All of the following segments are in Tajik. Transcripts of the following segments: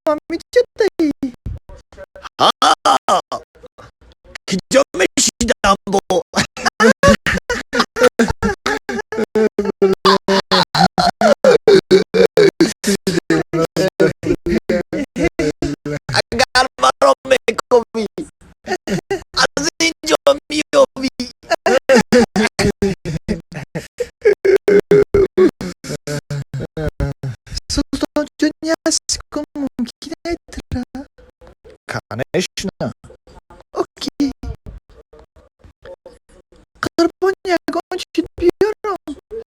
Ҳамиҷадаи? Ҳа, киҷо мешидам бо? Агар маро мековӣ, аз ин ҷо меёвӣ. Султонҷон, як секунд мумкин айтра? Конечно. Окей. Қурбон, ягон чиз биёрам?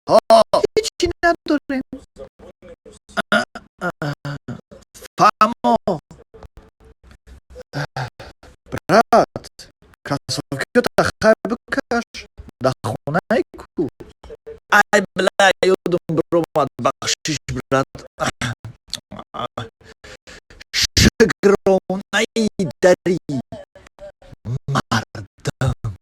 Ҳо. Ҳечи надорем. Фаҳмо. Брат, кроссовкиёта хай бикаш, дар хонаи ку. Ай бля, ёдум биромад, бахшиш, брат. Шукронаи дари мардам.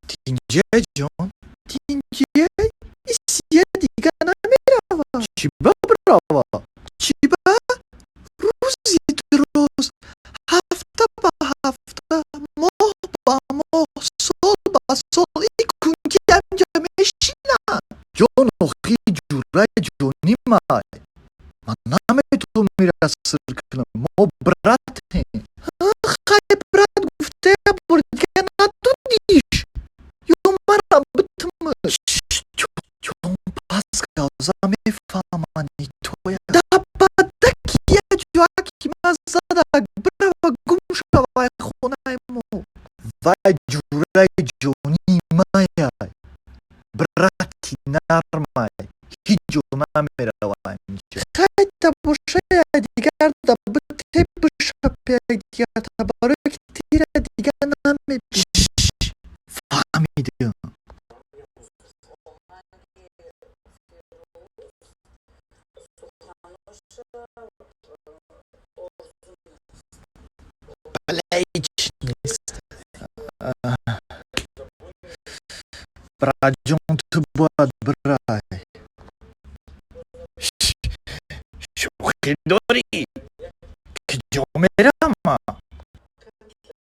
Тинҷай, ҷон? Тинҷай? Исия дигар намерава. Чӣ ба бирава? Чӣ ба? Рӯзи дуроз, ҳафта ба ҳафта, моҳ ба моҳ, сол ба сол и кунки ҳамҷа мешинад. Ҷон, охи ҷурай ҷонимай. Ман наметавонам ира сир кунам. Мо братем. Хай, брат гуфта, як бори дигар надодиш. Ё марам битмиш. Ҷон, пас гавза мефаҳмани тоя. Да бадаки як ҷоаки ман задак бирава, гум шавай хонаи мо. Вай ҷураи ҷонии маяй. Брати нармай. Ҳеҷ ҷо намерава инҷа. Хайта боша, якдигар да бите, бишапе якдигарта, барое ки тира дигар намебинӣ. Фаҳмидам. Бля, ҳеҷ нест. Братҷон, ту бояд бирай. Шӯхӣ дорӣ? Киҷо меравӣ?